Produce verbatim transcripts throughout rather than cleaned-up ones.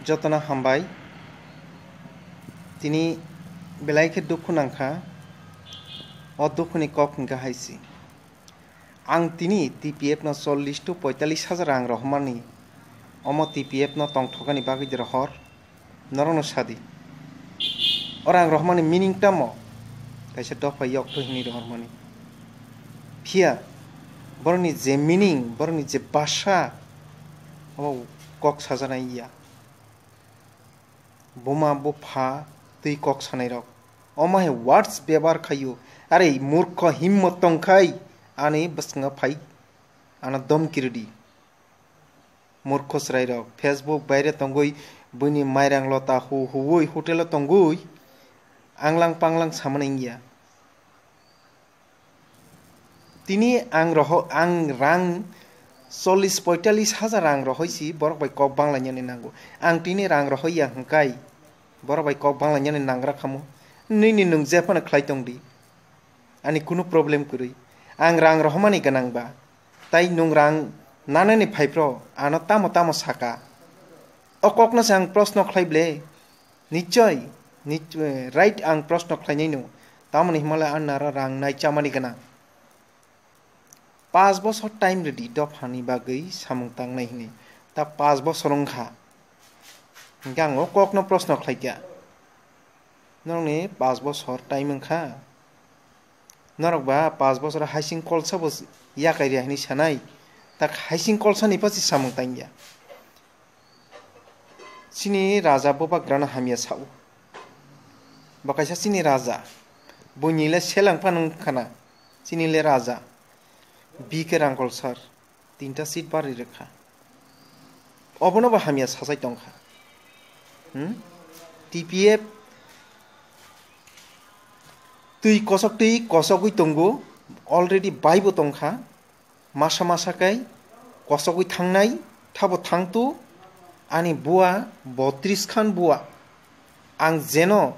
Jotono hambai. Tini belai khe dukhu nangkha. O dukhuni kok hwnkha hai se. Ang tini T P F no chollish to poitallish hajar rang rohormani. Omo T P F no tongthokani bagwi de rohor. Norokno sadi. O rang rohormani meaning tamo? Kaisa dopha yokthu hinwi rohormani. Phiya borokni je meaning, borokni je bhasha, omo kok sajaknai ya. Buma bupha twi kok sanairok. Omo hai words bebohar khaio. Are murkho himmot tongkhai ani bwskango phai ano domki rwdi. Murkho chwrairok Facebook baire tongwi buini mairang lota hu huwi hotelo tongwi anglang panglang samani wngya. Tini ang roho-, ang rang chollish poitallish hajar rang rohoi si borok bai kok banglainani nango. Ang tini rang rohoi ya hwnkhe borok bai kok banglainani nangra khamu. Nini nwng jephano khlai tongdi. Ani kunu problem kwrwi. Ang rang rohomani gwnang ba. Tai nwng rang nanani phaiphro ano tamo tamo saka. O kokno se ang proshno khlai ble. Nichoi, nich-, eh, right ang proshno khlainai no. Tamoni himale ang naro rang nai chamani gwnang. Paanch bosor time rwdi dophani bagwi samung tangnai hinwi. Ta paanch bosor wngkha. Hingke ang o kokno proshno khlaikha. Norokni paanch bosor time wngkha. Norok ba paanch bosor haising kolsa bo yakai rya hinwi sanai. Ta haising kolsani pasi samung tangya. Chini raja bubagrano hamya sao. Bo kaisa chini raja. Buini le selang phano wngkha na. Chini le raja. B K Rangkol sir. Tinta seat bari rwkha. Obono bo hamya sachai tongkha. Hmm? T P F twi kosok twi kosogwi tongo. Already baibo tongkha. Masa masa kai kosogwi thangnai, thabo thangtu, ani bua botris khan bua. Ang jeno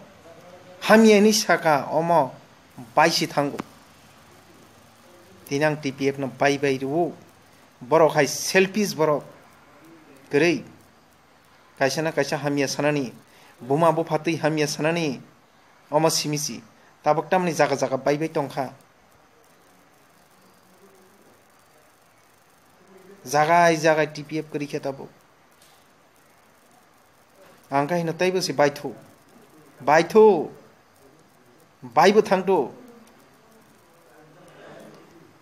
hamya hinwi saka, omo baisi thango. Tini ang T P F no bai bai rwo. Borok hai selfish borok. Kwrwi. Kaisa na kaisa hamya sanani. Buma bupha twi hamya sanani. Omo simi si. Tabuk tamni jaga jaga bai bai tongkha. Jagai jagai T P F kwrwi khe tabuk. Ang khe hino teibo se baithu. Baithu. Baibo thangthu.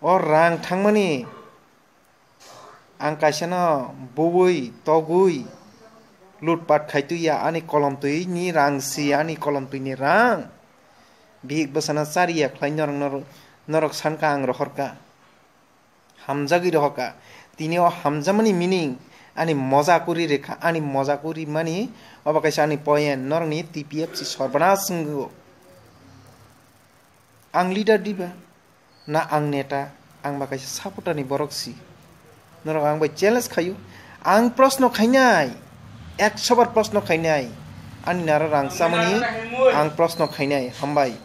O rang thangmani ang kaisano buwi, togwi, lutpat khaitwi ya ani kolom twi ni rang si ani kolom twi ni rang. Bihik bwsano chari ya khlai norok, norok, norok sankha ang rohorkha. Hamjagwi rohorkha. Tini o hamjamani meaning ani moja kuri rekha, ani moja kuri mani obo kaisa ani point, norokni T P F si sorbanas wngwi. Ang leader diba? Na ang neta? Ang ba kaisa supporter ni borok si. Norok ang bai challenge khaio. Ang proshno khainai. Ekso bar proshno khainai. Ani naro rang chamani ang proshno khainai. Hambai.